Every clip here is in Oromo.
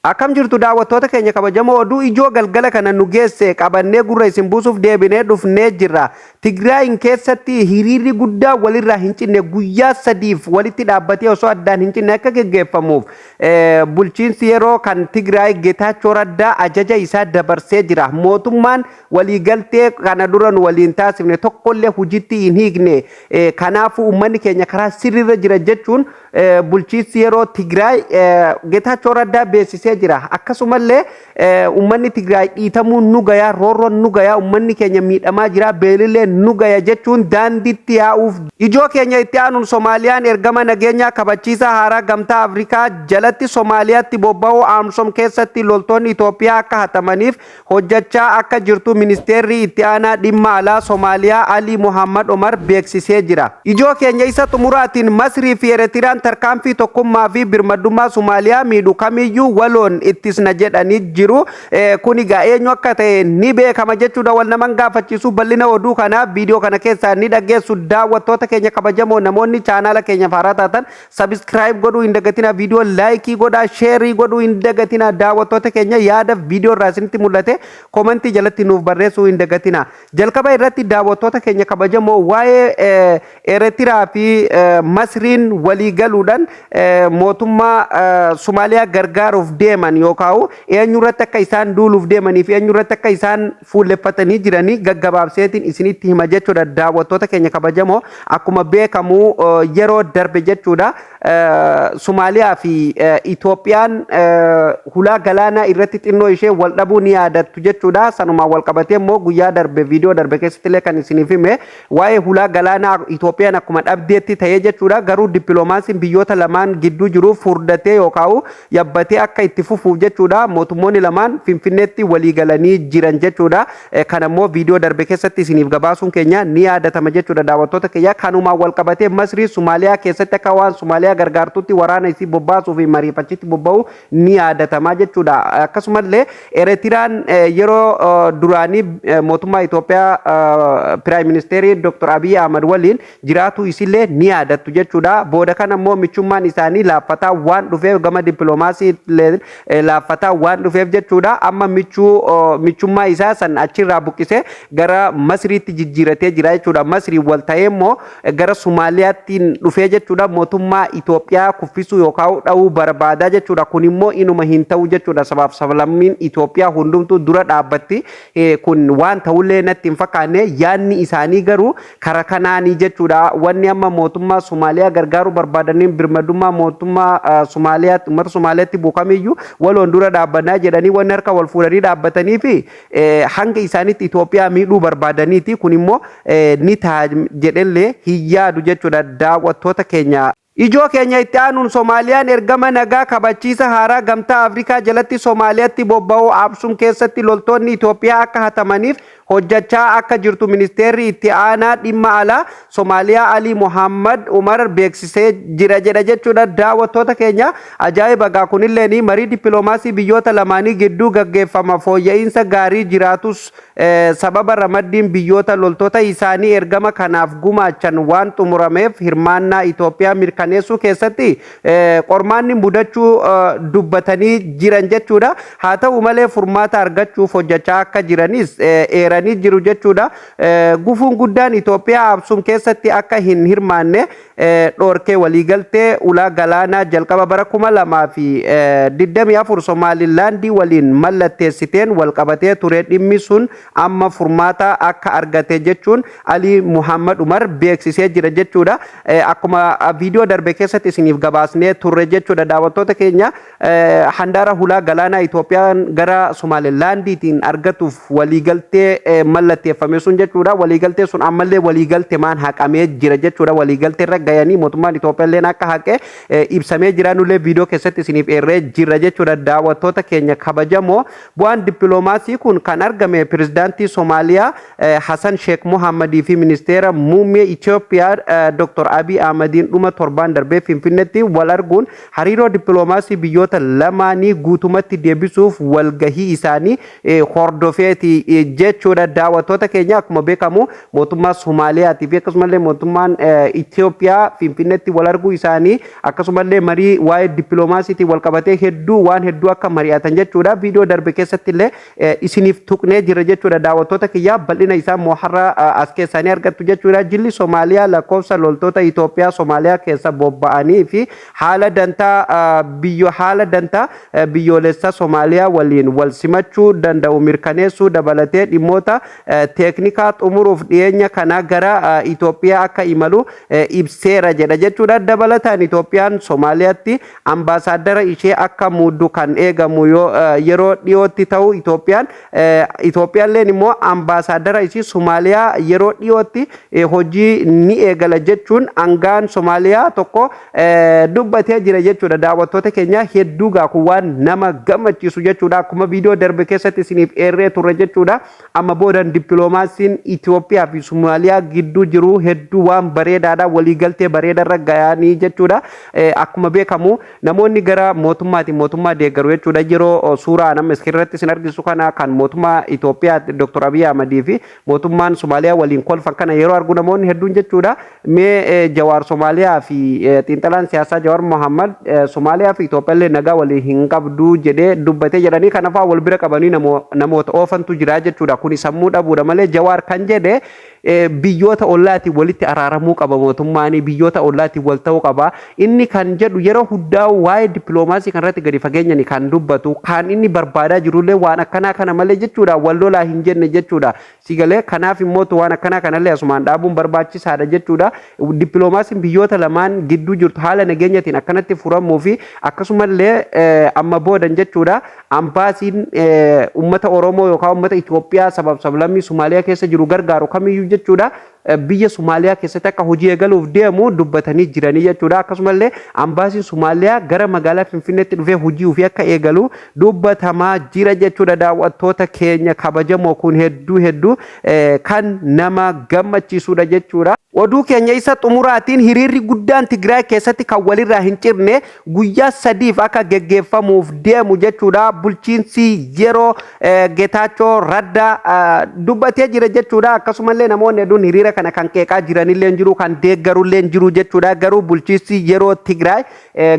Akkam jirtu daawwattoota keenya kabajamoo? Oduu ijoo galgala kana nu geesse qabannee gurra isin buusuuf deebinee dhufnee jirra. Tigraayin keessatti hiriirri guddaa walirraa hin cinne guyyaa 3f walitti dhaabbatee osoo addaan hin cinne akka geggeeffamuuf bulchiinsi yeroo kan Tigraay Getaachoo Raddaa ajaja isaa dabarsee jira. Mootummaan waliigaltee kana dura nu waliin taasifne tokkollee hojiitti hin hiikne, kanaafuu uummanni keenya karaa sirriirra jira jechuun bulchiinsi yeroo Tigraay Getaachoo Raddaa beeksisee jira. Akkasumallee uummanni Tigraay dhiitamuun nu gayaa, roorroon nu gayaa, uummanni keenya miidhamaa jira, beelillee nu gaya jechuun daandiitti yaa'uuf. Ijoo keenya itti aanuun, Somaaliyaan ergama nageenyaa kabachiisaa haaraa Gamtaa Afrikaa jalatti Somaaliyaatti bobba'uu AMISOM keessatti loltoonni Itoophiyaa akka hatamaniif hojjechaa akka jirtu ministeerri itti aanaa dhimma alaa Somaaliyaa Alii Muhammad Omar beeksisee jira. Ijoo keenya isa xumuraatiin, Masrii fi Eritiraan tarkaanfii tokkummaa fi birmadummaa Somaaliyaa miidhu kamiyyuu waloon ittisna jedhanii jiru. Kun egaa eenyu akka ta'e ni beekama jechuudha, wal naman gaafachiisu. Bal'ina oduu kanaa viidiyoo kana keessaa ni dhaggeessu. Daawwattoota keenya kabajamoo, namoonni chaanaala keenya haaraa taatan subscribe godhuu hin dagatina, viidiyoo like godhaa, share godhuu hin dagatina. Daawwattoota keenya, yaada viidiyoo irraa isinitti mul'ate comment jalatti nuuf barreessuu hin dagatina. Jalqaba irratti, daawwattoota keenya kabajamoo, waa'ee Eertiraa fi Masriin walii galuudhaan mootummaa Somaaliyaa gargaaruuf deeman yookaan eenyurratti akka isaan duuluuf deemanii fi eenyurratti akka isaan fuulleffatanii jiranii gaggabaabseetiin isinitti hima jechuudha. Daawwattoota keenya kabajamoo, akkuma beekamu yeroo darbe jechuudha, Somaaliyaa fi Itoophiyaan hulaa galaanaa irratti xinnoo ishee wal dhabuu ni yaadattu jechuudha. Sanumaan wal qabatee immoo guyyaa darbe viidiyoo darbe keessatti illee kan isiniif hime waa'ee hulaa galaanaa Itoophiyaan akkuma dhabdeetti ta'ee jechuudha. Garuu dippiloomaasiin biyyoota lamaan gidduu jiru furdatee yookaan yabbatee akka itti fufuuf jechuudha, mootummoonni lamaan Finfinneetti walii galanii jiran jechuudha. Kan ammoo viidiyoo darbe keessatti isiniif gabaasuun keenya ni yaadatama jechuudha, daawwattoota keenya. Kanumaan wal qabatee Masrii Somaaliyaa keessatti akka waan Somaaliyaa gargaartutti waraana isii bobbaasuu fi mariifachitti bobba'u ni yaadatama jechuudha. Akkasumallee Eritiraan yeroo duraanii mootummaa Itoophiyaa Prime Minister Dr. Abiy Ahmad waliin jiraatu isillee ni yaadattu jechuudha. Booda kana immoo michummaan isaanii laaffataa waan dhufeef, gama dippiloomaasii laaffataa waan dhufeef jechuudha, amma michummaa isaa san achirraa buqqisee gara Masriitti jijjiiratee jira jechuudha. Masrii wal ta'ee immoo gara Somaaliyaatti dhufee jechuudha, mootummaa Itoophiyaa kuffisuu yookaan dha'uu barbaadaa jechuudha. Kun immoo inuma hin ta'u jechuudha. Sabaaf sablammiin Itoophiyaa hundumtuu dura dhaabbatti. Kun waan ta'ullee natti hin fakkaanne. Yaadni isaanii garuu kara kanaanii jechuudha. Wanni amma mootummaa Somaaliyaa gargaaruu barbaadaniin birmadummaa mootummaa Somaaliyaatti, uummata Somaaliyaatti buukamiyyuu waloon dura dhaabbannaa jedhanii wanni harka wal fuudhanii dhaabbatanii fi hanga isaanitti Itoophiyaa miidhuu barbaadaniiti. Kun immoo ni ta'a jedhellee hin yaadu jechuudha, daawwattoota keenya. Ijoo keenya itti aanuun, Somaaliyaan ergama nagaa kabachiisa haaraa Gamtaa Afrikaa jalatti Somaaliyaatti bobba'uu AMISOM keessatti loltoonni Itoophiyaa akka hatamaniif hojjechaa akka jirtu ministeerri itti aanaa dhimma alaa Somaaliyaa Alii Muhammad Umar beeksisee jira jedha jechuudha. Daawwattoota keenya, ajaa'iba gaa! Kunillee marii dippiloomaasii biyyoota lamaanii gidduu gaggeeffama fooyya'insa gaarii jiraatus, sababa ramaddiin biyyoota loltoota isaanii ergama kanaaf gumaachan waan xumurameef hirmaannaa Itoophiyaa mirkaneessuu keessatti qormaanni mudachuu dubbatanii jiran jechuudha. Haa ta'u malee, furmaata argachuuf hojjechaa akka jiranis eeranii jiru jechuudha. Gufuun guddaan Itoophiyaa AMISOM keessatti akka hin hirmaanne dhoorkee waliigaltee ulaa galaanaa jalqaba bara 2024 Somaalilaandii waliin mallatteessiteen walqabatee ture. Dhimmi sun amma furmaata akka argate jechuun Alii Muhammad Umar beeksisee jira jechuudha. Akkuma viidiyoo darbe keessatti isiniif gabaasnee turre jechuudha, daawwattoota keenya, handaara hulaa galaanaa Itoophiyaan gara Somaalilaandiitiin argatuuf waliigaltee mallatteeffame sun jechuudha. Waliigaltee sun ammallee waliigaltemaan haqamee jira jechuudha. Waliigaltee irra gayanii mootummaan Itoophiyaa illee akka haqe ibsamee jira. Nullee viidiyoo keessatti isiniif eerree jira jechuudha, daawwattoota keenya kabajamoo. Bu'aan dippiloomaasii kun kan argame pirezidaantii Somaaliyaa Hassan Sheekh Mohammadii fi ministeera muummee Itoophiyaa Dr. Abiy Ahmadiin dhuma torbaan darbee Finfinneetti wal arguun hariiroo dippiloomaasii biyyoota lamaanii guutumatti deebisuuf walgahii isaanii hordofeeti jechuudha. jechuudha. Daawwattoota keenya, akkuma beekamu mootummaa Soomaaliyaatii fi akkasumallee mootummaan Itoophiyaa Finfinneetti wal arguu isaanii, akkasumallee marii waa'ee dippiloomaasiitiin wal qabatee hedduu waan hedduu akka mari'atan jechuudha. Viidiyoo darbe keessatti illee isiniif tuqnee jira jechuudha. Daawwattoota kiyyaa, bal'ina isaa immoo har'a as keessanii argattu jechuudha. Jilli Soomaaliyaa lakkoofsa loltoota Itoophiyaa Soomaaliyaa keessa bobba'anii fi haala dantaa biyyoolessaa Soomaaliyaa waliin wal simachuu danda'u mirkaneessuu dabalatee dhimmoota teeknikaa xumuruuf dhiyeenya kana gara Itoophiyaa akka imalu ibseera jedha jechuudha. Dabalataan Itoophiyaan Soomaaliyaatti ambaasaaddara ishee akka muuddu kan eegamu yeroo dhiyootti ta'u, Itoophiyaalleen immoo ambaasaaddara ishii Soomaaliyaa yeroo dhiyootti hojii ni eegala jechuun angaan Soomaaliyaa tokko dubbatee jira jechuudha. Daawwattoota keenya, hedduu gaaku waan nama gammachiisu jechuudha. Akkuma viidiyoo darbe keessatti isiniif eerree turre jechuudha. Amma boodan dippiloomaasiin Itoophiyaa fi Somaaliyaa gidduu jiru hedduu waan bareedaadha. Waliigaltee bareedarra gayanii jechuudha. Akkuma beekamu namoonni gara mootummaatiin mootummaa deeggaru jechuudha. Yeroo suuraa nama irratti isin argisu kana, kan mootummaa Itoophiyaa Dr. Abiy Ahmadii fi mootummaan Somaaliyaa waliin kolfan kana yeroo argu, namoonni hedduun jechuudha. Mee Jawaar Somaaliyaa fi xiinxalaan siyaasaa Jawaar Mohammad Somaaliyaa fi Itoophiyaallee nagaa walii hin qabdu jedhee dubbatee jedhanii kana fa'aa wal bira qabanii namoota oofantu jira jechuudha. Kuni sammuu dhabuudha malee Jawaar kan jedhe biyyoota ollaatiin walitti araaramuu qaba, mootummaan biyyoota ollaatiin wal ta'uu qaba. Inni kan jedhu yeroo hundaa waa'ee dippiloomaasii kanarratti gadi fageenyaan kan dubbatu, kan inni barbaadaa jirullee waan akkanaa kana malee jechuudha, wal lolaa hin jenne jechuudha. Sigalee kanaaf immoo waan akkanaa kanallee asumaan dhaabuun barbaachisaadha jechuudha. Dippiloomaasiin biyyoota lamaan gidduu jirtu haala nageenyatiin akkanatti furamuu fi akkasumallee amma boodan jechuudha, ambaasiin uummata Oromoo yookaan uummata Itoophiyaa sabab sablammii Somaaliyaa keessa jiru gargaaru kamiyyuu jechuudha, biyya Somaaliyaa keessatti akka hojii eegaluuf deemu dubbatanii jiranii jechuudha. Akkasumallee ambaasiin Somaaliyaa gara magaalaa Finfinneetti dhufee hojii ofii akka eegalu dubbatamaa jira jechuudha. Daawwattoota keenya kabajamoo, kun hedduu hedduu kan nama gammachiisudha jechuudha. Oduu keenya isa xumuraatiin hiriirri guddaan Tigraay keessatti kan walirraa hin cirne guyyaa 3f akka geggeeffamuuf deemu jechuudha. Bulchiinsi yeroo Getaachoo Raddaa dubbatee jira jechuudha. Akkasumallee namoonni hedduun hiriira kana kan qeeqaa jiranillee jiru, kan deeggarullee jiru jechuudha. Garuu bulchiinsi yeroo Tigraay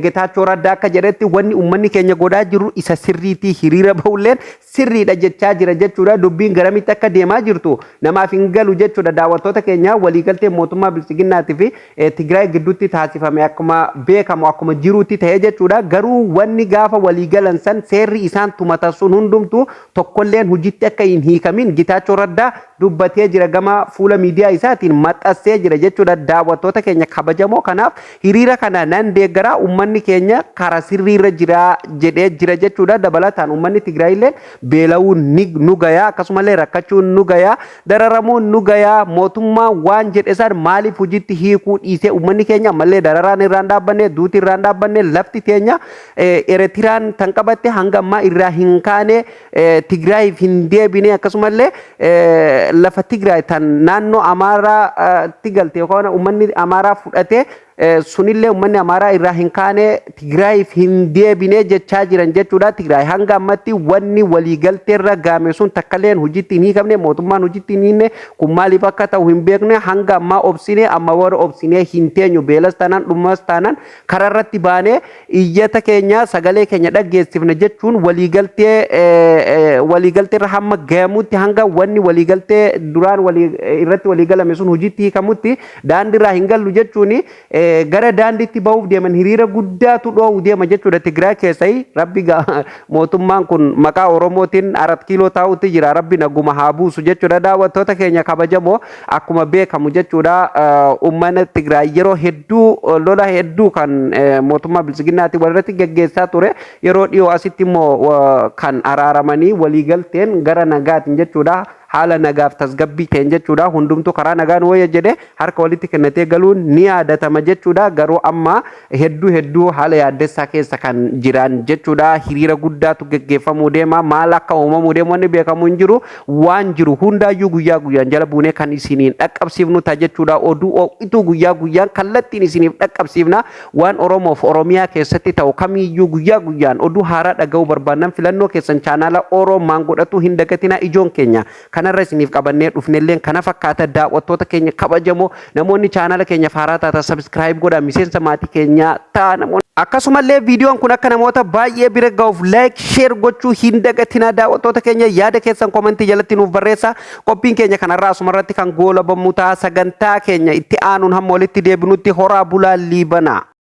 Getaachoo Raddaa akka jedhetti, wanni uummanni keenya godhaa jiru isa sirriitii, hiriira bahulleen sirriidha jechaa jira jechuudha. Dubbiin garamitti akka deemaa jirtu namaaf hin galu jechuudha. Daawwattoota keenya, waliigaltee mootummaa Biltsiginnaatii fi Tigraay gidduutti taasifame akkuma beekamu akkuma jirutti ta'ee jechuudha. Garuu wanni gaafa waliigalan san seerri isaan tumatan sun hundumtuu tokkolleen hojiitti akka hin hiikamin Gitaachoo Raddaa dubbatee jira, gama fuula miidiyaa isaatiin maxxansee jira jechuudha. Daawwattoota keenya kabajamoo, kanaaf hiriira kana nan deeggaraa, uummanni keenya karaa sirriirra jira jedhee jira jechuudha. Dabalataan uummanni Tigraay illee beela'uun ni nu gayaa, akkasumallee rakkachuun nu gayaa, dararamuun nu gayaa, mootummaa waan jedhe san maaliif hojiitti hiikuu dhiisee? Uummanni keenya ammallee dararaan irraan dhaabbanne, duuti irraan dhaabbanne, lafti teenya Eretiraan tan qabatte hanga ammaa irraa hin kaane, Tigraayiif hin deebine. Akkasumallee lafa Tigraay tan naannoo Amaaraatti galte yookaan uummanni Amaaraa fudhate sunillee uummanni Amaaraa irraa hin kaane, Tigraayiif hin deebine jechaa jiran jechuudha. Tigraay hanga ammatti wanni waliigalteerra gaame sun takkaleen hojiitti hin hiikamne, mootummaan hojiitti hin hiikne. Kun maaliif akka ta'u hin beekne. Hanga ammaa obsine, amma warra obsinee hin teenyu. Beelas taanaan, dhumas taanaan kararratti baanee iyyata keenya, sagalee keenya dhaggeessifne jechuun waliigalteerra hamma gahamutti, hanga wanni waliigaltee duraan irratti waliigalame sun hojiitti hiikamutti daandiirraa hin gallu jechuun gara daandiitti bahuuf deeman, hiriira guddaatu dhoowwu deema jechuudha Tigraay keessai. Rabbi, mootummaan kun maqaa Oromootiin Arat Kiiloo taa'utti jira, Rabbi naguma haa buusu jechuudha. Daawwattoota keenya kabajamoo, akkuma beekamu jechuudha, uummanni Tigraay yeroo hedduu lola hedduu kan mootummaa Biltsiginnaatiin walirratti geggeessaa ture. Yeroo dhiyoo asitti immoo kan araaramanii waliigalteen gara nagaatiin jechuudha, haala nagaaf tasgabbii ta'een jechuudha, hundumtuu karaa nagaan wayya jedhe harka walitti kennatee galuun ni yaadatama jechuudha. Garuu amma hedduu hedduu haala yaaddessaa keessa kan jiran jechuudha. Hiriira guddaatu geggeeffamuu deema. Maal akka uumamuu deemu wanni beekamu hin jiru. Waan jiru hundaayyuu guyyaa guyyaan jala buunee kan isiniin dhaqqabsiifnu ta'a jechuudha. Oduu ho'ituu guyyaa guyyaan kallattiin isiniif dhaqqabsiifna. Waan Oromoof Oromiyaa keessatti ta'u kamiyyuu guyyaa guyyaan oduu haaraa dhaga'uu barbaannan filannoo keessan chaanaala Oromaan godhatu hin dagatinaa. Ijoon keenya kana. Kanarra isiniif qabannee dhufnelleen kana fakkaata, daawwattoota keenya kabajamoo. Namoonni chaanala keenya haaraa taatan subscribe godhaa, miseensa maatii keenyaa ta'a. Namoonni akkasumallee viidiyoon kun akka namoota baay'ee bira ga'uuf like, share gochuu hin dagatinaa. Daawwattoota keenya, yaada keessan comment jalatti nuuf barreessa. Qophiin keenya kanarraa asumarratti kan goolabamu ta'a. Sagantaa keenya itti aanuun hamma walitti deebinutti horaa bulaa, liibanaa.